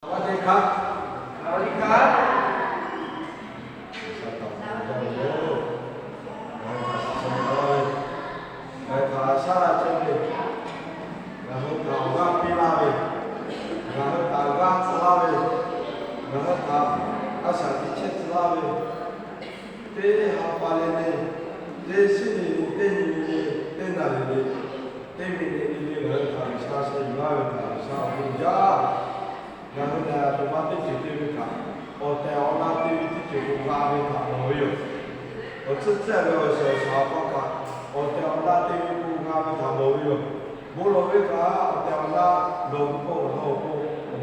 Aˬ, a te hkaˇ, a liˇ hkaˇ, G'uiˬsha htaꞈ awˬ bon jaˇ ve yoˬ. Ngaˬ hui htaꞈ shiˍ sha laˇ ve, ngaˬ hui htaꞈ shaˉ laˇ chehˇ ve, ngaˬ hui htaꞈ awˬ g'aˇ piˇ laˇ ve, ngaˬ hui htaꞈ g'aˇ tcuh laˇ ve, ngaˬ hui htaꞈ a shaꞈ teꞈ chehˇ tcuh laˇ ve, teˇ ha pa le le, teˇ shiˉ le le, teˇ nyi le le, teˇ naˬ le le, teˇ miˬ le le, ngaˬ hui htaꞈ G'uiˬsha sheh yuˬ laˇ ve htaꞈ G'uiˬsha awˬ bon jaˇ. Ngaˬ hui lehˬ, aˬ htoꞈ ma teˇ ceuˬ te ve kaꞈ, awˬ tehˬ awˬ na te ve teˇ ceuˬ k'o g'a ve htaꞈ mawˬ ve yoˬ. Awˬ tcuhˉ tcuhˉ ve awˬ shehˍ awˬ shaˍ awˬ hk'aw kaꞈ, awˬ tehˬ awˬ na te ve k'o g'a ve htaꞈ mawˬ ve yoˬ. Bon lawˬ ve kaꞈ, awˬ tehˬ awˬ na lawˬ ve k'o, awˬ lawn awˬ pon awˬ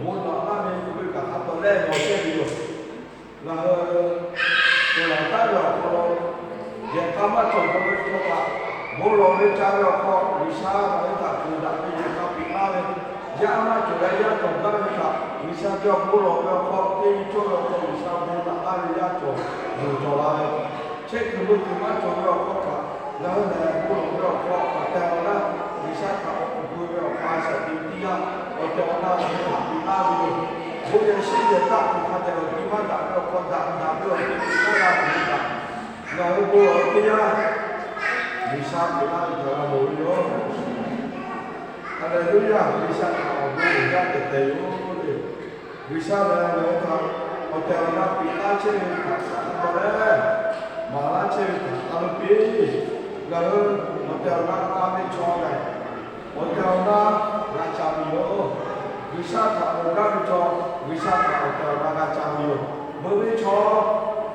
bon naꞈ laˇ ve k'oˆ ve kaꞈ, hk'a taw lehˆ g'awˬ chehˇ ve yoˬ. Ngaˬ hui, awˬ laˬ taˉ ve awˬ hk'aw lo, yehˬ k'a maˇ cawˬ gaˇ ve chaw htaꞈ bon lawˬ ve ca ve awˬ hk'aw, G'uiˬsha ngaˬ hui htaꞈ kuˬ daꞈ ve yehˬ k'a piˇ laˇ ve, yaˇ maˇ cawˬ leh yaˇ cawˬ gaˇ ve htaꞈ G'uiˬsha geh bon lawˬ ve awˬ hk'aw, teˇ nyi cawˇ ve awˬ hk'aw G'uiˬsha bon naꞈ laˇ ve yaˇ cawˬ, yuˬ cawˬ la ve, chehˇ kuiˬ lo tuˬ maˇ cawˬ ve awˬ hk'aw kaꞈ, ngaˬ hui lehˬ bon lawˬ ve awˬ hk'aw awˬ tehˬ awˬ na, G'uiˬsha htaꞈ awˬ kuˬ peu ve awˬ hk'aw a shaꞈ teꞈ ve teˇ yanˇ, awˬ tehˬ awˬ na ngaˬ hui htaꞈ piˇ laˇ ve yoˬ. Bon yehˬ shiˉ yehˬ taˆ tuˬ hk'a tehꞈ awˬ ti maˇ daꞈ ve awˬ hk'aw daꞈ daꞈ ve awˬ ti piˇ laˇ g'a tuˬ ve kaꞈ, ngaˬ hui bon lawˬ ve teˇ yanˇ, G'uiˬsha piˇ laˇ ve htaꞈ g'a mawˬ ve yoˬ. Haˍleˍluˇyaˇ, G'uiˬsha htaꞈ awˬ bon uiˍ jaˇ tehˬ tehˬ yoˬ le. G'uiˬsha lehˬ ngaˬ hui htaꞈ awˬ tehˬ awˬ na piˇ laˇ chehˇ ve htaꞈ hk'a taw leh, maˍ laˇ chehˇ ve htaꞈ taˇ lo piˇ. Ngaˬ hui awˬ tehˬ awˬ na g'a ve chaw lehˬ, awˬ tehˬ awˬ na g'a ca ve yoˬ. G'uiˬsha htaꞈ awˬ gaˇ ve chaw, G'uiˬsha htaꞈ awˬ tehˬ awˬ na g'a ca ve yoˬ. Meuꞈ ve chaw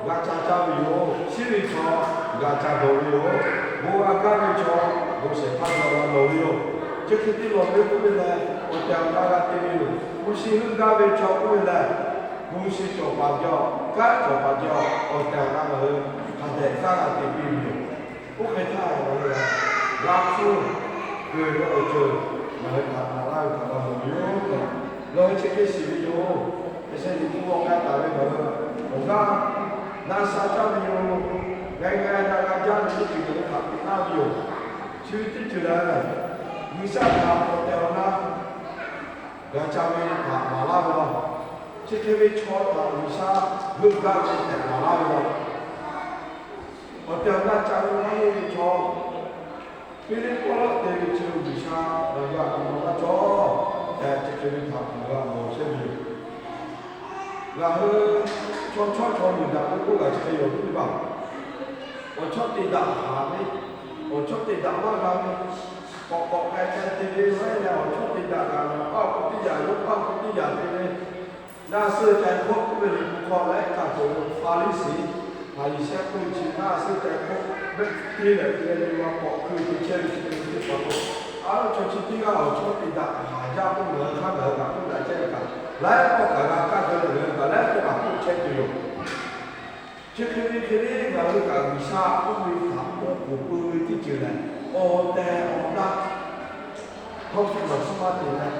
g'a ca caˇ ve yoˬ. Shiˉ ve chaw g'a ca dawˬ ve yoˬ. Bon g'a gaˇ ve chaw, bon shehˍ hpaˇ g'a lawˬ ve yoˬ. Chi hk'e te lawˬ ve k'oˆ ve lehˬ, awˬ tehˬ awˬ na g'a te ve yoˬ. Hpu shi heuˆ gaˇ ve chaw k'oˆ ve lehˬ, hpu shi cawˬ paˍ jaw, kanˉ cawˬ paˍ jaw, awˬ tehˬ awˬ na ngaˬ hui hk'a dehꞈ kanˉ g'a te piˇ ve yoˬ. Oˇ hk'e htaˇ, ngaˬ hui g'a hpfuhˇ keu ve awˬ ceuˬ ngaˬ hui htaꞈ maˍ laˇ ve htaꞈ g'a mawˬ ve yoˬ tehꞈ, ngaˬ hui chi hk'e shiˍ ve yoˬ. Hk'e sheh liꞈ hpu g'aw k'ai taˍ ve ngaˬ hui awˬ g'aˇ na sha caˇ ve yoˬ. G'a g'a na g'a jaˇ ve teˇ ceuˬ ngaˬ hui htaꞈ piˇ laˇ ve yoˬ. Chi ve teˇ ceuˬ lehˬ, G'uiˬsha htaꞈ awˬ tehˬ awˬ na g'a ca ve htaꞈ maˍ laˇ ve law. Chi hk'e ve chaw htaꞈ G'uiˬsha heuˆ gaˇ ve tehꞈ maˍ laˇ ve law. Awˬ tehˬ awˬ na ca ve maˇ heˆ ve chaw, Hpiˇliˇpawˇ te ve chi G'uiˬsha ngaˬ hui htaꞈ maˍ laˇ cawˇ tehꞈ, chi hk'e ve htaꞈ ngaˬ hui g'a mawˬ chehˇ ve yoˬ. Ngaˬ hui chaw chawˇ chaw miˬ daꞈ ve k'oˆ kaꞈ chi hk'e yaw tuˬ teˇ hpaˍ, awˬ chawˇ te daꞈ haˍ ve, awˬ chawˇ te daꞈ maˇ g'a ve, k'awꞈ k'awꞈ k'ai k'ai te ve maˇ heˆ leh, awˬ chawˇ te daꞈ kaꞈ, paˇ awˬ hk'aw teˇ yaꞈ, yawˇ paˇ awˬ hk'aw teˇ yaꞈ te ve, naˆ suhˆ ca hkawˇ k'oˆ ve liꞈ hpu hk'aw leh kaꞈ cawˬ ve Hpaˍriˍsehˍ, Hpaˍriˍsehˍ k'oˆ ve chi naˆ suhˆ ca hkawˇ ve te leh te leh nyi ma k'awꞈ hkui te chehˇ ve chi hk'e ve teˇ hpaˍ k'o, a lawˉ chaw chi teˇ g'aˇ awˬ chawˇ te daꞈ haˍ jaˇ k'oˆ ve, ngaˬ hui hk'aˇ ngaˬ hui kaꞈ k'oˆ daꞈ chehˇ ve kaꞈ, laiˉ pawˆ kaꞈ g'a kaˇ ve lehˬ, ngaˬ hui kaꞈ laiˉ pawˆ kaꞈ k'oˆ chehˇ tuˬ yoˬ. Chi hk'e ve hk'e le ngaˬ hui kaꞈ G'uiˬsha k'oˆ ve htaꞈ k'oˆ k'oˍ peu ve teˇ ceuˬ lehˬ, awˬ tehˬ awˬ na htawˇ hpu nawˬ hpfuhˇ maˇ te leh,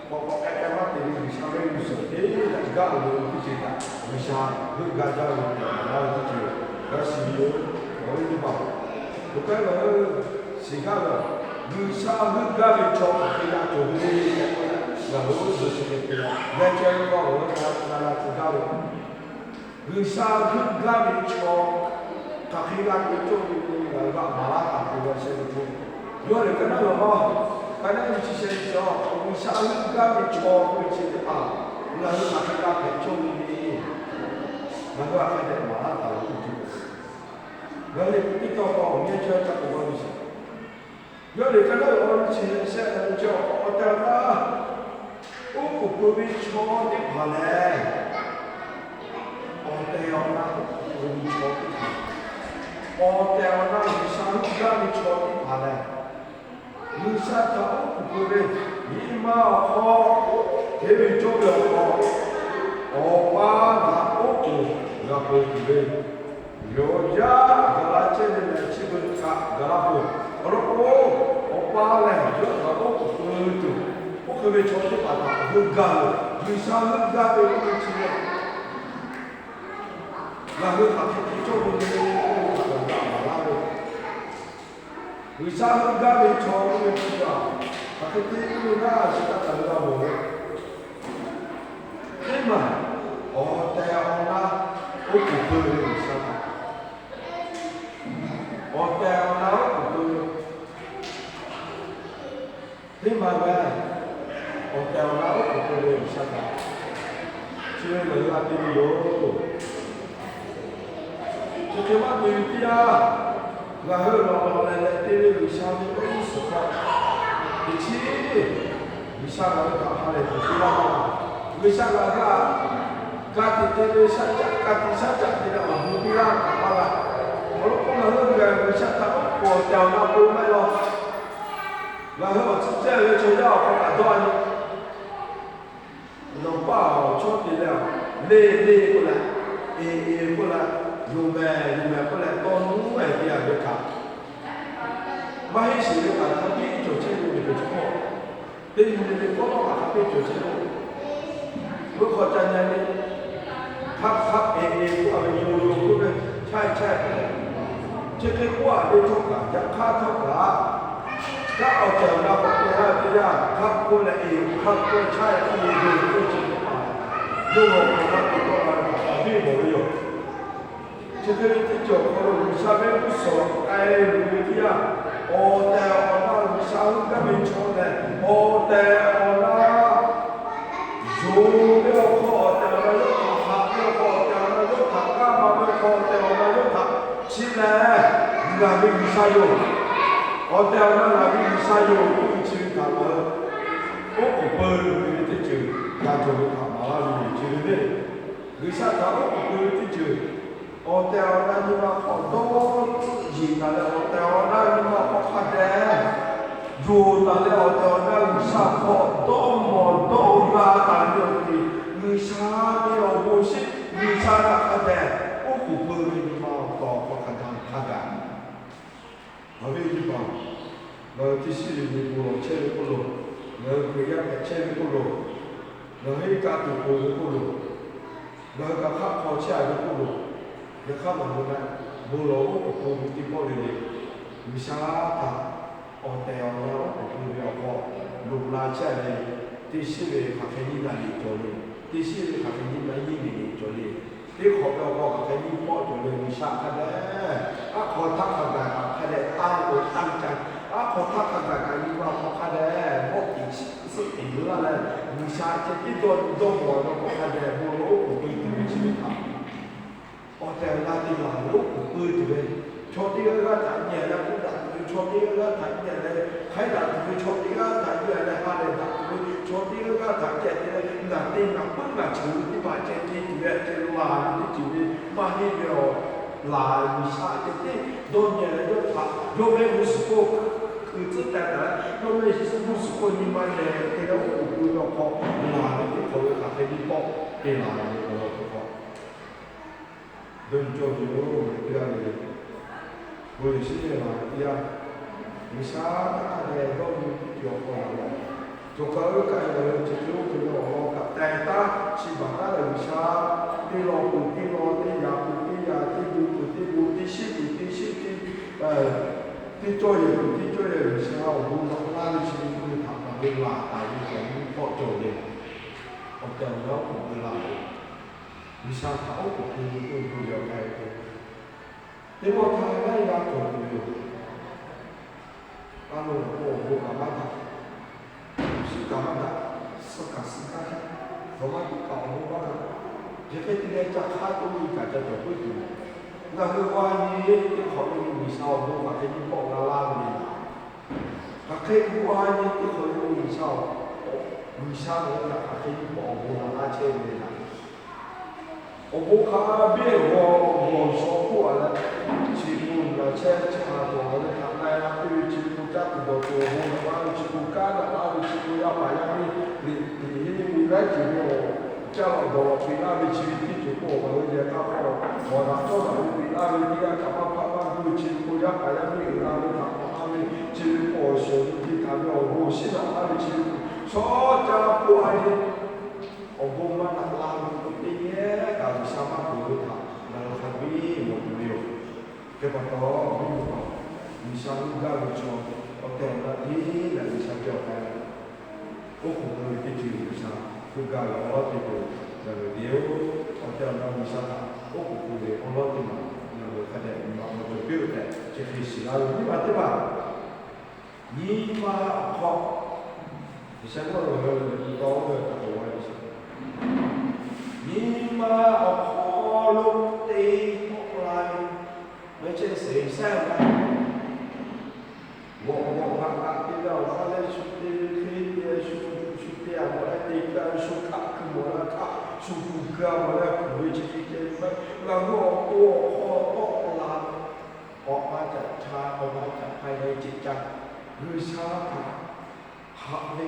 k'awꞈ k'awꞈ k'ai k'ai maˇ te ve G'uiˬsha ve g'uˇ suhˍ teˇ g'aˇ gaˇ ve teˇ ceuˬ kaꞈ, G'uiˬsha heuˆ gaˇ jaˇ ve tehꞈ maˍ laˇ ve teˇ ceuˬ g'a shiˍ ve yoˬ. Awˬ viˉ teˇ hpaˍ, awˬ hk'aˇ ngaˬ hui shiˍ gaˇ ve, G'uiˬsha heuˆ gaˇ ve chaw hk'aˬ hk'e g'a cawˬ ve le tehꞈ k'oˆ leh, ngaˬ hui g'uˇ suhˍ chi hk'e te leh, leh ceh ve k'o ngaˬ hui hk'a g'a te gaˇ ve G'uiˬsha heuˆ gaˇ ve chaw hk'aˬ hk'e g'a te cawˇ ve le, ngaˬ hui g'a maˍ laˇ taˍ ve g'a sheh ve k'o, yawˇ lehˬ ka naˉ ve awˬ hawˉ, ka naˉ ve chi sheh ve chaw, G'uiˬsha heuˆ gaˇ ve chaw k'oˆ ve chi teˇ hpaˍ, ngaˬ hui hk'aˬ hk'e g'a hpehꞈ cawˇ ve le. Ngaˬ hui hk'a dehꞈ maˍ laˇ taˍ ve teˇ ceuˬ, ngaˬ hui teˇ tawˇ hk'aw awˬ miˇ ehˉ chehˇ ca k'oˍ g'a ve shiˍ. Yawˇ lehˬ ka naˉ ve awˬ hawˉ chi sheh ve chaw, awˬ tehˬ awˬ na oˉ k'oˍ pui ve chaw teˇ hpaˍ lehˬ, awˬ tehˬ awˬ na oˉ k'oˍ pui ve chaw teˇ hpaˍ, awˬ tehˬ awˬ na G'uiˬsha heuˆ gaˇ ve chaw teˇ hpaˍ lehˬ, G'uiˬsha htaꞈ oˉ k'oˍ pui ve nyi ma awˬ hk'aw, hteˇ ve cawˇ ve awˬ hk'aw, Awˬ pa htaꞈ oˉ k'oˍ g'a peuˬ tuˬ ve, yawˬ yaˇ gaˬ la chehˇ ve lehˬ, chi beuꞈ kaꞈ gaˬ la peuˬ. Awˬ lawn k'o, Awˬ pa lehˬ yawˇ htaꞈ oˉ k'oˍ pui tuˬ, oˉ k'oˍ ve chaw teˇ hpaˍ htaꞈ heuˆ gaˇ ve, G'uiˬsha heuˆ gaˇ ve k'oˆ ve chi lehˬ, ngaˬ hui hk'aˬ hk'e te cawˇ ve le k'oˆ ve htaꞈ ngaˬ hui g'a maˍ laˇ ve, G'uiˬsha heuˆ gaˇ ve chaw k'oˆ ve chi kaꞈ, hk'aˬ hk'e te k'oˆ ve naˉ, chi htaꞈ ngaˬ hui g'a mawˬ ve. Awˬ tehˬ awˬ na oˉ k'oˍ pui ve G'uiˬsha htaꞈ, awˬ tehˬ awˬ na oˉ k'oˍ pui ve teˇ ma ve, awˬ tehˬ awˬ na oˉ k'oˍ pui ve G'uiˬsha htaꞈ chi ve ngaˬ hui g'a te ve yoˬ. Chi hk'e maˇ te ve teˇ yanˇ, ngaˬ hui lawˬ lawˬ lehˬ lehˬ te ve G'uiˬsha ve tawˇ uˉ suhˍ hk'aw, teꞈ chiˉ G'uiˬsha ngaˬ hui htaꞈ ha lehˬ tuˬ piˇ laˇ taˇ. G'uiˬsha ngaˬ hui htaꞈ ka tiꞈ te ve shaˉ caˆ, ka tiꞈ shaˉ caˆ te leh awˬ bon piˇ laˇ kaꞈ maˇ g'a. Awˬ lawn k'o, ngaˬ hui gaˬ G'uiˬsha htaꞈ oˉ k'oˍ awˬ tehˬ awˬ na pui maˇ heˆ law. Ngaˬ hui awˬ tcuhˉ cehˇ ve chaw yaˇ awˬ hk'aw kaꞈ dawˇ a nyi. Nawˬ paˇ awˬ chawˇ te leh, le le k'oˆ leh, e e k'oˆ leh, yoˬ mehˍ yoˬ mehˍ k'oˆ leh tawˇ nuˉ ehˍ te a ve kaꞈ, maˇ heˆ sheˍ ve kaꞈ hk'a biˇ cawˬ chehˇ ve yoˬ ve cawˬ chehˇ k'o, teˇ nyi le le k'awꞈ nawˉ kaꞈ hk'a biˇ cawˬ chehˇ ve. Meuˇ hk'aw ca nyi le, hk'aˆ hk'aˆ e e k'oˆ a ve yoˬ yoˬ k'oˆ ve, chaˇ chaˇ, chi hk'e k'oˆ a ve htawˇ kaꞈ, yaꞈ hk'aˇ htawˇ kaꞈ, kaꞈ awˬ tehˬ awˬ na k'awꞈ te laˇ ve teˇ yanˇ, hk'aˆ k'oˆ leh e, hk'aˆ k'oˆ leh chaˇ k'oˆ ve yoˬ k'oˆ ve chi teˇ hpaˍ, yawˇ hui awˬ hk'aw hk'a te tawˆ la ve htaꞈ hk'a biˇ mawˬ ve yoˬ. Chi hk'e ve teˇ ceuˬ awˬ hk'aw lo G'uiˬsha ve g'uˇ suhˍ k'ai luˬ ve teˇ yanˇ, awˬ tehˬ awˬ na G'uiˬsha hui gaˇ ve chaw lehˬ, awˬ tehˬ awˬ na yonˍ ve awˬ hk'aw awˬ tehˬ awˬ na yawˇ htaꞈ haꞈ ve awˬ hk'aw, awˬ tehˬ awˬ na yawˇ htaꞈ kaˇ ma ve awˬ hk'aw, awˬ tehˬ awˬ na yawˇ htaꞈ chi lehˬ, ngaˬ ve G'uiˬsha yoˬ. Awˬ tehˬ awˬ na ngaˬ ve G'uiˬsha yoˬ k'oˆ ve chi ve htaꞈ ngaˬ hui oˉ k'oˍ pui ve teˇ ceuˬ g'a cawˬ ve htaꞈ maˍ laˇ ve yoˬ. Chi ve le, G'uiˬsha htaꞈ oˉ k'oˍ pui ve teˇ ceuˬ, awˬ tehˬ awˬ na nyi ma hk'aw dawˇ yeˬ taˍ leh, awˬ tehˬ awˬ na nyi ma hk'aw hk'a dehꞈ yonˍ taˍ leh, awˬ tehˬ awˬ na G'uiˬsha hk'aw dawˇ mawˬ dawˇ g'a taˍ ve awˬ hk'e, G'uiˬsha ve awˬ bon shiˍ, G'uiˬsha htaꞈ hk'a dehꞈ oˉ k'oˍ pui ve nyi ma awˬ hk'aw hk'a gaˬ hk'a gaˬ Awˬ viˉ teˇ hpaˍ, ngaˬ hui teˇ shiˉ ve nyi bon lawˬ chehˇ ve k'oˆ lo, ngaˬ hui Hkriꞈ yaˇ hpehꞈ chehˇ ve k'oˆ lo, ngaˬ hui iˉ kaˆ tuˬ peuˬ ve k'oˆ lo, ngaˬ hui kaꞈ hk'aˆ hk'aw chehˇ a ve k'oˆ lo, yaꞈ hk'aˇ ngaˬ hui leh bon lawˬ oˉ k'oˍ pui ve teˇ pawˆ le le, G'uiˬsha htaꞈ awˬ tehˬ awˬ na oˉ k'oˍ pui ve awˬ hk'aw loꞈ la chehˇ ve, teˇ shiˉ ve hk'aˬ hk'e nyiˇ na liꞈ cawˬ le, teˇ shiˉ ve hk'aˬ hk'e nyiˇ na nyiˇ liꞈ cawˬ le. Teˇ hk'awꞈ ve awˬ hk'aw hk'aˬ hk'e nyiˇ pawˆ cawˬ le, G'uiˬsha hk'a dehꞈ, aˉ hk'aw htaˇ hk'a gaˬ kaꞈ hk'a dehꞈ tanˇ k'o tanˇ ca, aˉ hk'aw htaˇ hk'a gaˬ kaꞈ nyi ma hk'aw hk'a dehꞈ mawˇ tiꞈ suhˆ tiꞈ laˇ leh, G'uiˬsha ceh tiˉ dawˇ nyi dawˇ mawˬ ve awˬ hk'aw hk'a dehꞈ bon lawˬ oˉ k'oˍ pui tuˬ ve chi ve htaꞈ awˬ tehˬ awˬ na te laˬ ve oˉ k'oˍ pui tuˬ ve, chaw teˇ g'aˇ g'aˇ htaꞈ nyi leh k'oˆ daꞈ tuˬ ve, chaw teˇ g'aˇ g'aˇ htaꞈ nyi leh hk'aiˉ daꞈ tuˬ ve, chaw teˇ g'aˇ htaꞈ nyi leh ha lehˬ daꞈ tuˬ ve, chaw teˇ g'aˇ g'aˇ htaꞈ ceh te leh ngaˬ te ngaˬ puiˉ ngaˬ ceuˬ ve teˇ hpaˍ ceh te tuˬ ve, ceh laˬ ve teˇ ceuˬ ve maˇ heˆ ve awˬ laˬ G'uiˬsha ceh tiˉ dawˇ nyi leh yawˇ htaꞈ yawˇ mehˆ g'uˇ suhˍ hk'oˆ kuiˬ tcuhˉ teh taˍ leh, yawˇ mehˆ Yeˍsuˆ g'uˇ suhˍ hk'oˆ nyi ma lehˬ te leh oˉ k'oˍ pui ve awˬ hk'aw laˬ ve teˇ hk'awꞈ ve hk'aˬ hk'e nyiˇ pawˆ te laˬ ve awˬ hk'aw dawˇ nyi cawˇ ve yoˬ. Teˇ g'aˇ ve bon lawˬ shiˉ ve laˬ ve teˇ yanˇ, G'uiˬsha htaꞈ hk'a dehꞈ dawˇ nyi teˇ ceuˬ awˬ hk'aw laˬ leh, cawˬ kaˬ ve kaꞈ e laˬ ve chi hk'e oˇ hk'e ve awˬ lawn kaꞈ teh taˉ chi baˬ taˉ leh G'uiˬsha teˇ lawn peuˬ teˇ lawn, teˇ yaꞈ peuˬ teˇ yaꞈ, teˇ bon peuˬ teˇ bon, teˇ shiˉ peuˬ teˇ shiˉ, teˇ teˇ cawˇ yehˬ peuˬ teˇ cawˇ yehˬ G'uiˬsha awˬ bon naꞈ laˇ ve chi ve htaꞈ ngaˬ hui laˬ taˍ ve kaꞈ nyiˇ pawˆ cawˬ ve, awˬ tehˬ awˬ na oˉ k'oˍ pui laˇ ve, G'uiˬsha htaꞈ oˉ k'oˍ pui ve k'oˆ ve k'o, yaꞈ hk'aˇ teˇ pawˆ htaˇ laiˉ g'aˇ cawˬ tuˬ ve yoˬ. A lo awˬ bon kaꞈ maˇ daꞈ, shiˉ kaꞈ maˇ daꞈ, suh kaꞈ suh gaˇ hk'e, nawˬ maˇ tuˉ kaꞈ awˬ bon maˇ daꞈ, chi hk'e te leh ca hk'aˇ toˇ ve kaꞈ ca cawˬ puiˉ tuˬ, ngaˬ hui g'a nyi teˇ hk'awꞈ ve G'uiˬsha awˬ bon kaꞈ hk'e nyiˇ pawˆ g'a laˇ ve le. Hk'aˬ hk'e g'a nyi teˇ hk'awꞈ ve G'uiˬsha, G'uiˬsha ngaˬ hui htaꞈ hk'aˬ hk'e nyiˇ pawˆ awˬ bon g'a laˇ chehˇ ve le. Awˬ bon hk'a biˇ g'awˬ g'awˬ shaw k'oˆ a leh, chi bon laˬ chehˇ chi a tawˬ ve htaꞈ na e la piˇ ve chi bon caˇ tuˬ dawˬ tuˬ awˬ bon naꞈ laˇ ve chi bon kanˉ naꞈ laˇ ve chi bon yaˇ paˍ yaˇ miˇ liꞈ tiꞈ heˇ ve laiˉ ceuˬ ve awˬ caˇ lawꞈ dawˬ lawꞈ peꞈ laˇ ve chi ve teˇ ceuˬ k'o, awˬ hk'aw lo yehˬ hk'a hk'aw nawˬ htaꞈ cawˇ daꞈ ve peꞈ laˇ ve teˇ g'aˇ kaꞈ maˇ hpaˆ maˇ guˇ ve chi ve k'o, yaˇ paˍ yaˇ miˇ uiˍ la ve htaꞈ k'awꞈ laˇ ve chi ve k'o, awˬ shawˍ ve teˇ htaꞈ ve awˬ bon awˬ shinˉ naꞈ laˇ ve chi ve k'o, chaw caˇ k'oˆ a ve awˬ bon maˇ naꞈ la ve k'o, teˇ yehˉ kaꞈ G'uiˬsha maˇ peuˬ ve htaꞈ ngaˬ hui hk'a biˇ mawˬ tuˬ ve yoˬ. Hk'e pa taw, awˬ viˉ awˬ nyi, G'uiˬsha heuˆ gaˇ ve chaw, awˬ tehˬ awˬ na teˇ g'aˇ G'uiˬsha cawˬ k'ai, oˉ k'oˍ pui ve teˇ ceuˬ G'uiˬsha heuˆ gaˇ ve awˬ lawn teˇ ceuˬ gaˬ ve Chi hk'e shiˍ la ve nyi ma teˇ hpaˍ, nyi ma awˬ hk'aw, G'uiˬsha yawˇ ve awˬ ha lehˬ ve taw ve kaꞈ awˬ g'a ve shiˍ. Nyi ma awˬ hk'aw lo te tawˆ la ve, ve chehˇ sehˍ saiˉ g'a g'awꞈ g'awꞈ g'aꞈ g'aꞈ te ve awˬ ha lehˬ, shu te ve hk'e te, shu shu te a mawˬ leh te kaˇ ve, shu hkaˆ kuiˬ mawˬ leh hkaˆ, shu kuˬ kuiˬ a mawˬ leh kuˬ ve chi hk'e te ve, ngaˬ hui awˬ to awˬ hk'aw tawˆ la ve, awˬ pa caꞈ cha, awˬ pa caꞈ hk'a leh ceꞈ ca, G'uiˬsha htaꞈ haꞈ ve,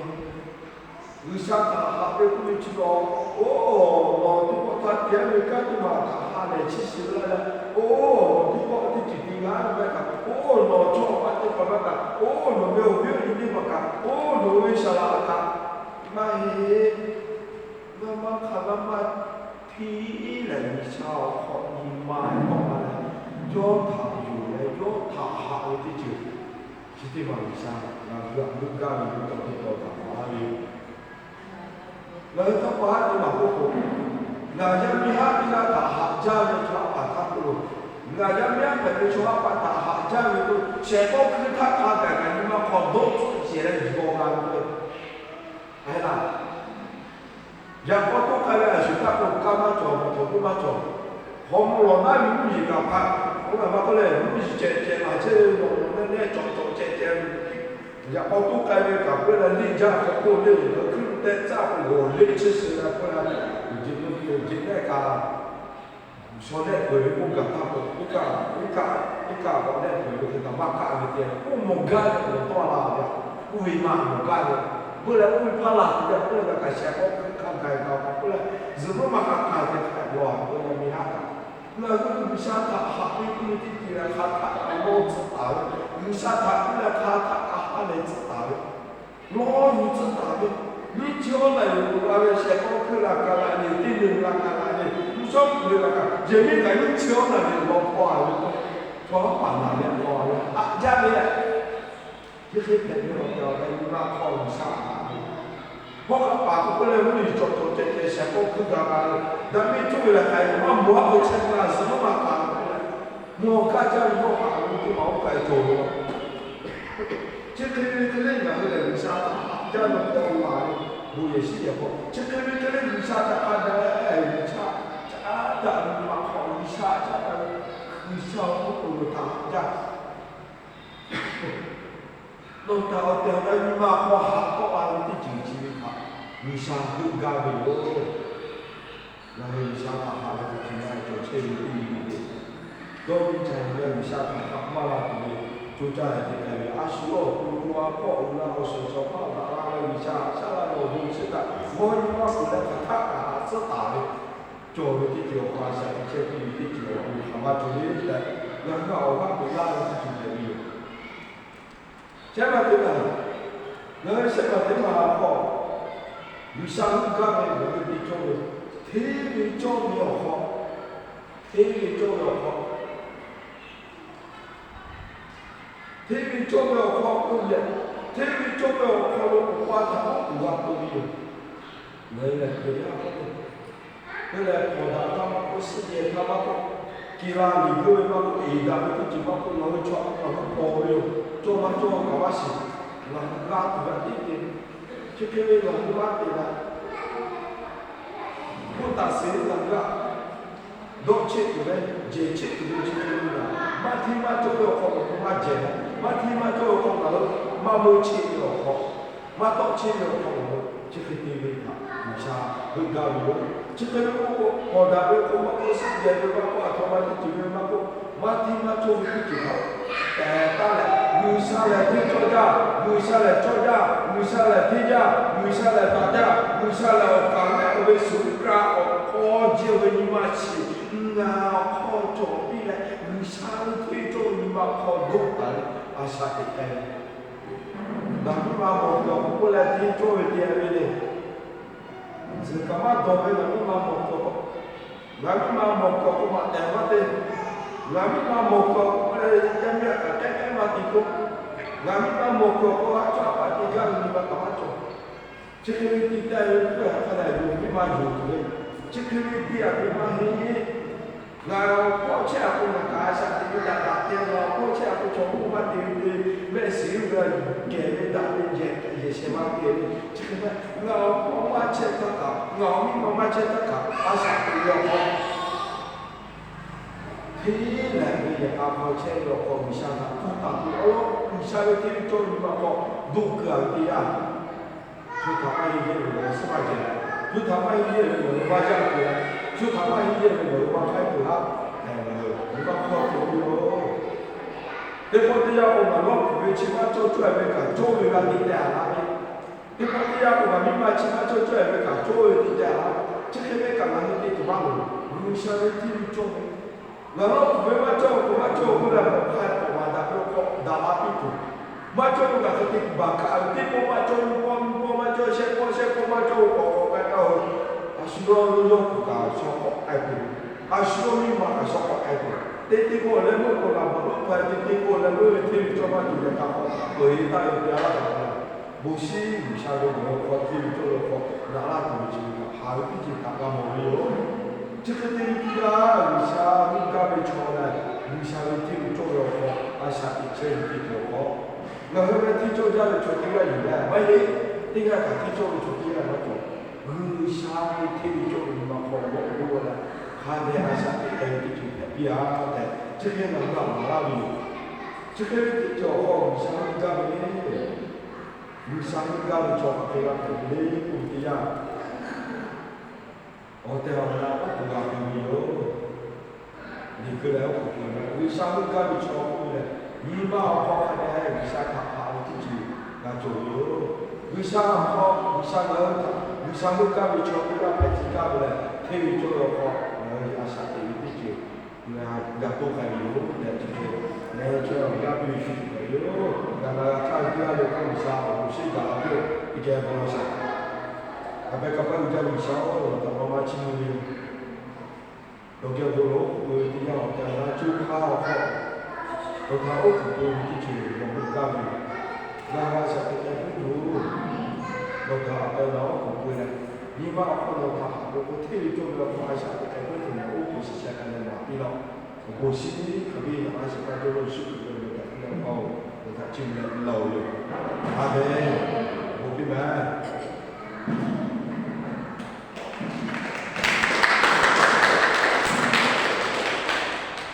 G'uiˬsha htaꞈ haꞈ ve k'oˆ ve chi taw, oˇ, nawˬ teˇ pawˆ htaˇ te a ve kanˉ teˇ maˬ htaꞈ ha lehˬ chi shiˍ laˇ leh, oˇ, teˇ pawˆ teˇ ceuˬ te g'a ve maˇ kaꞈ, oˇ, nawˬ chaw awˬ pa teˇ hpaˍ maˇ kaꞈ, oˇ, nawˬ ve awˬ viˉ awˬ nyi teˇ hpaˍ kaꞈ, oˇ, nawˬ ve shaˍ laꞈ kaꞈ maˇ heˆ. Ngaˇ maˇ hk'a gaˇ maˇ hteˇ lehˬ, G'uiˬsha awˬ hk'aw nyi ma tawˆ la leh, yawˇ htaꞈ yonˍ leh yawˇ htaꞈ haꞈ ve teˇ ceuˬ, chi teˇ maˬ G'uiˬsha ngaˬ hui htaꞈ heuˆ gaˇ ve teˇ taw teˇ taw htaꞈ maˍ laˇ ve yoˬ. Ngaˬ hui htaꞈ pa haˉ teˇ maˬ k'oˆ k'o, ngaˬ yaˇ miˇ haˉ teˇ g'aˇ htaꞈ haꞈ jaˇ ve chaw haˉ paˍ htaˇ k'oˆ lo, ngaˬ yaˇ miˇ haˉ hpehꞈ ve chaw haˉ paˍ htaꞈ haꞈ jaˇ ve k'o, shehˍ k'awˇ hkui htaˇ hk'a gaˬ kaꞈ nyi ma hk'aw dawˇ tcuhˆ shehˍ leh yuˬ g'aw g'a ve k'o, a laˇ, yaꞈ k'aw toˇ k'ai ve a shuˍ htaˇ k'o, kanˉ maˇ cawˬ, mawˬ htawnˍ toˇ maˇ cawˬ. Hk'aw mvuh lawˬ naˉ ve mvuhˇ yeˬ kaꞈ hpaˇ, oˇ ve maˇ k'oˆ leh, mvuhˇ yeˬ cehˬ cehˬ maˬ chehˇ ve lawˬ lawˬ nehˇ nehˇ cawˬ cawˬ cehˬ cehˬ ve, yaꞈ k'aw toˇ k'ai ve kaꞈ k'oˆ leh, liˇ jaˇ hk'aw k'oˆ leh, awˬ hkui tehꞈ caˇ k'o g'awˬ leh chi suhˍ leh k'oˆ leh, uˬ jeˬ jeˬ nehˇ kaꞈ, shaw nehˆ peuˬ ve k'oˆ gaˬ htaˇ k'o, iˉ kaˆ, iˉ kaˆ, iˉ kaˆ k'awꞈ nehˆ peuˬ ve hk'e kaꞈ maˇ kaˆ ve te, oˇ mawˬ gaˇ ve awˬ tawˇ la ve, oˇ ve maˇ mawˬ gaˇ ve, k'oˆ leh oˇ ve hpaˇ la tuˬ ve k'oˆ leh, ngaˬ kaꞈ shehˍ k'awˇ hkui hk'a gaˬ kaꞈ k'oˆ leh, zuhꞈ mvuhˇ maˇ hk'a hk'aˬ ve htaꞈ g'aw k'oˆ leh miˇ haˉ kaꞈ, ngaˬ hui G'uiˬsha htaꞈ haꞈ ve k'oˆ ve teˇ ceuˬ lehˬ, hk'aˬ htaˆ kaꞈ lawˇ tcuhˉ taˍ ve, G'uiˬsha htaꞈ k'oˆ leh hk'aˬ htaˆ kaꞈ ha lehˬ tcuhˉ taˍ ve, lawˇ yuˬ tcuhˉ taˍ ve, nyiˇ chi awˉ naˬ yuˬ tuˬ la ve shehˍ k'awˇ hkui laˬ kaꞈ laˬ ve, teˇ nyi laˬ kaꞈ laˬ ve, mvuhˇ shawˉ hkui laˬ kaꞈ, yehˬ miˉ kaꞈ nyiˇ chi awˉ naˬ ve lawˇ hpaw a ve, chaw haˉ paˍ naˬ ve lawˇ ve haꞈ jaˇ ve, chi hk'e hpehꞈ ve awˬ tehˬ awˬ tehˬ nyi ma hk'aw G'uiˬsha haꞈ ve, hawˉ hk'aˆ paˍ k'oˆ leh mvuhˇ yeˬ cawˬ cawˬ cehˬ cehˬ shehˍ k'awˇ hkui gaˬ kaꞈ, daꞈ ve cawˇ ve lehˬ hk'aˬ hk'e maˇ mawˬ haˉ k'o chehˇ k'o la zuhꞈ mvuhˇ maˇ hk'aˬ k'oˆ leh, mawˬ kaˇ jaˇ ve yawˇ haꞈ ve teˇ maˬ oˇ hk'aˬ hk'e cawˬ ve la. Chi hk'e ve hk'e leh ngaˬ hui lehˬ G'uiˬsha htaꞈ haꞈ jaˇ ve k'awꞈ la ve, bon yehˬ shiˉ yehˬ hk'aw chi hk'e ve hk'e leh G'uiˬsha htaꞈ hk'a dehꞈ G'uiˬsha caˉ daꞈ ve nyi ma hk'aw G'uiˬsha caˉ daꞈ ve, G'uiˬsha awˬ hk'oˆ lo lo htaꞈ haꞈ jaˇ. Nawˬ htaꞈ awˬ tehˬ awˬ na nyi ma hk'aw haꞈ tawˆ la ve teˇ ceuˬ chi ve htaꞈ G'uiˬsha heuˆ gaˇ ve yoˬ. Ngaˬ hui G'uiˬsha htaꞈ haꞈ ve hk'a hk'e na cawˬ chehˇ ve teˇ nyi ve, dawˇ nyi ca nyi leh G'uiˬsha htaꞈ haꞈ maˇ la tuˬ ve, co caˇ leh te k'ai ve a shu awˬ to to a hpawˇ awˬ na awˬ suhˍ shaˍ hpaˇ daꞈ la leh G'uiˬsha haꞈ shaˉ la ve awˬ bon chi htaꞈ g'awˇ nyi maˇ kuˬ leh hk'aˬ htaˆ kaꞈ haꞈ tcuhˉ taˍ ve, cawˬ ve teˇ ceuˬ awˬ hk'aw a shaꞈ teꞈ chehˇ piˇ ve teˇ ceuˬ awˬ bon hk'aˬ ma cawˬ ve tehꞈ, ngaˬ hui awˬ g'aˇ piˇ laˇ ve teˇ ceuˬ hpehꞈ ve yoˬ. Shehˉ ma teˇ maˬ, ngaˬ hui shehˉ ma teˇ maˬ hk'aw, G'uiˬsha heuˆ gaˇ ve ngaˬ hui te cawˇ ve, hteˇ ve cawˇ ve awˬ hk'aw, hteˇ ve cawˇ ve awˬ hk'aw, hteˇ ve cawˇ ve awˬ hk'aw k'oˆ ve, hteˇ ve cawˇ ve awˬ hk'aw lo Awˬ pa htaꞈ k'oˆ tuˬ g'a peuˬ ve yoˬ. Ngaˬ hui lehˬ Hkriꞈ yaˇ hk'aw lo, te leh hpawnˬ daꞈ htaˇ maˇ k'oˆ, suhˆ yehˬ htaˇ maˇ k'oˆ, kiˬ la liꞈ g'euˆ ve maˇ k'oˆ, eˍ daꞈ ve teˇ ceuˬ maˇ k'oˆ, ngaˬ hui chaw a k'o ngaˬ hui paw ve yoˬ. Cawˇ maˇ cawˇ kaꞈ maˇ shiˍ, ngaˬ hui g'a tuˬ g'a tiˉ te. Chi hk'e ve ngaˬ hui maˇ te la, hk'oˆ taˍ seˍ ve ngaˬ hui g'aˇ dawˇ cheˆ tuˬ ve, jehˬ cheˆ tuˬ ve chi hk'e ve yoˬ. Maˇ hteˇ maˇ cawˇ ve awˬ hk'aw ngaˬ hui maˇ jehˬ, maˇ hteˇ maˇ cawˇ ve awˬ hk'aw ngaˬ hui maˇ meuˇ cheˆ ve awˬ hk'aw, maˇ tawˆ cheˆ ve awˬ hk'aw ngaˬ hui chi hk'e te ve htaꞈ G'uiˬsha heuˆ gaˇ ve yoˬ. Chi hk'e ve k'oˆ k'o, hpawnˬ daꞈ ve k'o maˇ k'oˆ, suhˆ yehˬ ve maˇ k'oˆ, aˬ htoꞈ ma teˇ ceuˬ ve maˇ k'oˆ, maˇ hteˇ maˇ cawˇ ve teˇ ceuˬ htaꞈ tehˬ taˉ leh, G'uiˬsha lehˬ hteˇ cawˇ jaˇ, G'uiˬsha lehˬ cawˇ jaˇ, G'uiˬsha lehˬ hteˇ jaˇ, G'uiˬsha lehˬ daꞈ jaˇ, G'uiˬsha lehˬ awˬ kaˍ leh awˬ ve suhˍ g'a awˬ hk'aw jehˇ ve nyi ma shiˍ ngaˬ awˬ hk'aw cawˬ piˇ leh, G'uiˬsha hteˇ cawˇ ve nyi ma hk'aw dawˇ taˍ leh a shaꞈ teꞈ k'ai ve. Ngaˬ miˇ ma mawˬ kuiˬ awˬ hk'aw k'oˆ leh hteˇ cawˇ ve te ve le. Zuhꞈ kaꞈ maˇ dawˬ ve ngaˬ miˇ ma mawˬ kuiˬ awˬ hk'aw, ngaˬ miˇ ma mawˬ kuiˬ awˬ hk'aw maꞈ tehˬ maˇ te. Ngaˬ miˇ ma mawˬ kuiˬ awˬ hk'aw k'oˆ leh yaˇ miˇ a kaꞈ k'ehˉ k'ehˉ maˇ te k'oˆ. Ngaˬ miˇ ma mawˬ kuiˬ awˬ hk'aw a cawˇ a paˍ te gaˇ ve nyi ma kaꞈ maˇ cawˬ. Chi hk'e ve te taˇ ve k'oˆ ve htaꞈ hk'a dehꞈ yonˍ miˇ ma yonˍ tuˬ ve, chi hk'e ve te a ve maˇ heˆ. Ngaˬ awˬ hpawˇ chehˇ a k'o, ngaˬ kaꞈ a shaꞈ teꞈ ve daꞈ daꞈ te, ngaˬ awˬ hpawˇ chehˇ a k'o, chaw k'oˆ maˇ te ve te, mehˆ shiˍ ve g'a yuˬ kehˬ ve daꞈ ve jehˬ yehˬ shehˍ ma te ve chi hk'e ma, ngaˬ awˬ hpawˇ maˇ chehˇ htaˇ kaꞈ, ngaˬ awˬ miˇ ma maˇ chehˇ htaˇ kaꞈ, a shaꞈ teꞈ ve awˬ hk'aw hteˇ lehˬ ve yehˬ k'a hk'aw chehˇ ve awˬ hk'aw G'uiˬsha htaꞈ hpu taˍ tuˬ awˬ lawn, G'uiˬsha ve hteˇ ve cawˇ ve nyi ma hk'aw doˆ keu a ve teˇ yanˇ, shu htaꞈ maˇ heˆ yehˇ ve ngaˬ hui suhˉ maˇ ceh leh, shu htaꞈ maˇ heˆ yehˇ ve ngaˬ hui maˇ yaˇ tuˬ leh, shu htaꞈ maˇ heˆ yehˇ ve ngaˬ hui maˇ k'ai tuˬ laˇ, ngaˬ hui maˇ hkawˇ tuˬ ve yoˬ. Teˇ pawˆ teˇ yanˇ k'o, ngaˬ lawˇ kuˬ ve chi maˇ cawˇ cawˇ e ve kaꞈ cawˇ ve g'a te tehꞈ a laˇ ve, teˇ pawˆ teˇ yanˇ k'o, ngaˬ miˇ ma chi maˇ cawˇ cawˇ e ve kaꞈ cawˇ ve te tehꞈ a laˇ. Chi hk'e ve kaꞈ ngaˬ hui te tuˬ maˇ loˍ. G'uiˬsha ve hteˇ ve cawˇ ve, ngaˬ lawˇ kuˬ ve maˇ cawˇ k'o maˇ cawˇ k'oˆ leh, k'awꞈ hk'a k'awꞈ maˍ daꞈ ve awˬ hk'aw daꞈ la piˇ tuˬ, maˇ cawˇ ve kaꞈ hk'e te baˬ kaꞈ ve, teˇ pawˆ maˇ cawˇ, nyiˇ pawˆ nyiˇ pawˆ maˇ cawˇ, shehˆ pawˆ shehˆ pawˆ maˇ cawˇ, k'awꞈ k'awꞈ k'ai k'ai-o. A shu yawˇ yawˇ kuˬ kaꞈ shaw k'awꞈ k'ai peuˬ. A shu yawˇ miˇ ma kaꞈ shaw k'awꞈ k'ai peuˬ. Teˇ teˇ k'oˆ leh meuˆ k'o, laꞈ maˬ leuˆ hk'a teˇ teˇ k'oˆ leh meuˆ ve hteˇ ve cawˇ maˇ tuˬ yaꞈ htaˇ k'awꞈ peuˬ-e taˇ ve te a laˇ taˍ ve. Bon shiˉ G'uiˬsha ve ngaˬ hui hk'aw hteˇ ve cawˇ ve awˬ hk'aw daꞈ laˇ tuˬ ve chi ve kaꞈ, haˍ ve teˇ ceuˬ htaꞈ g'a mawˬ ve yoˬ. Chi hk'e te ve teˇ yanˇ, G'uiˬsha heuˆ gaˇ ve chaw leh, G'uiˬsha ve hteˇ ve cawˇ ve awˬ hk'aw a shaꞈ teꞈ chehˇ ve teˇ ceuˬ awˬ hk'aw, ngaˬ hui ve hteˇ cawˇ jaˇ ve chaw teˇ g'aˇ yuˬ leh maˇ heˆ. Teˇ g'aˇ kaꞈ hteˇ cawˇ ve chaw teˇ g'aˇ maˇ cawˬ. G'uiˬsha ve hteˇ ve cawˇ ve nyi ma hk'aw g'awˆ g'awˆ leh, hk'a dehꞈ a shaꞈ teꞈ k'ai ve teˇ ceuˬ hpehꞈ piˇ-a tehꞈ, chi hk'e ngaˬ hui a maˍ laˇ ve yoˬ. Chi hk'e ve teˇ ceuˬ awˬ hk'aw G'uiˬsha heuˆ gaˇ ve le. G'uiˬsha heuˆ gaˇ ve chaw hk'aˬ hk'e g'a hpehꞈ ve le k'oˆ ve teˇ yanˇ, awˬ tehˬ awˬ na oˉ k'oˍ g'a hpehꞈ ve yoˬ. Liꞈ keu leh oˉ k'oˍ peuˬ leh, G'uiˬsha heuˆ gaˇ ve chaw k'oˆ ve lehˬ, nyi ma awˬ hk'aw hk'a dehꞈ G'uiˬsha htaꞈ haꞈ ve teˇ ceuˬ g'a cawˬ ve yoˬ. G'uiˬsha awˬ hk'aw G'uiˬsha ngaˬ hui htaꞈ, G'uiˬsha heuˆ gaˇ ve chaw teˇ g'aˇ hpehꞈ tcuh gaˇ ve lehˬ, hteˇ ve cawˇ ve awˬ hk'aw ngaˬ hui a shaꞈ teꞈ ve teˇ ceuˬ g'a to k'ai ve yoˬ tehꞈ, chi hk'e ngaˬ hui chaw yaˇ awˬ g'aˇ piˇ ve chi hk'e hpehꞈ ve yoˬ. Ngaˬ na g'a htaˇ ve teˇ g'aˇ le hk'aˇ G'uiˬsha awˬ bon shinˉ gaˬ la piˇ-oˬ. Teˇ geh bon law shaˍ. Aˬ pehˉ kaˇ paˇ uiˍ jaˇ ve G'uiˬsha-oˬ, nawˬ htaꞈ maˇ maˇ chiˇ mvuh ve yoˬ. Nawˬ geh bon lawˬ oˉ k'oˍ peuˬ ve teˇ yanˇ, awˬ tehˬ awˬ na coˇ hpaˇ awˬ hk'aw nawˬ htaꞈ oˉ k'oˍ peuˬ ve teˇ ceuˬ nawˬ heuˆ gaˇ ve yoˬ. Ngaˬ hui a shaꞈ teꞈ k'ai puiˉ tuˬ, nawˬ htaꞈ awˬ tehˬ awˬ na oˉ k'oˍ peuˬ leh, nyi ma awˬ hk'aw nawˬ htaꞈ haꞈ k'oˆ k'o, hteˇ ve cawˇ ve awˬ hk'aw a shaꞈ teꞈ k'ai puiˉ tuˬ nawˬ oˉ k'oˍ shiˍ sheh k'ai leh maˍ piˇ laˇ-oˆ. Awˬ bon shiˉ hk'aˬ ve yaꞈ a shaꞈ kaˇ cawˇ lo Yeˍsuˆ Hkriꞈ ve awˬ meh htaꞈ piˇ laˇ-oˆ. Nawˬ htaꞈ chiˇ mvuh leh laˇ-oˆ yoˬ. Aˬ mehˍ. Bon piˇ mehˍ.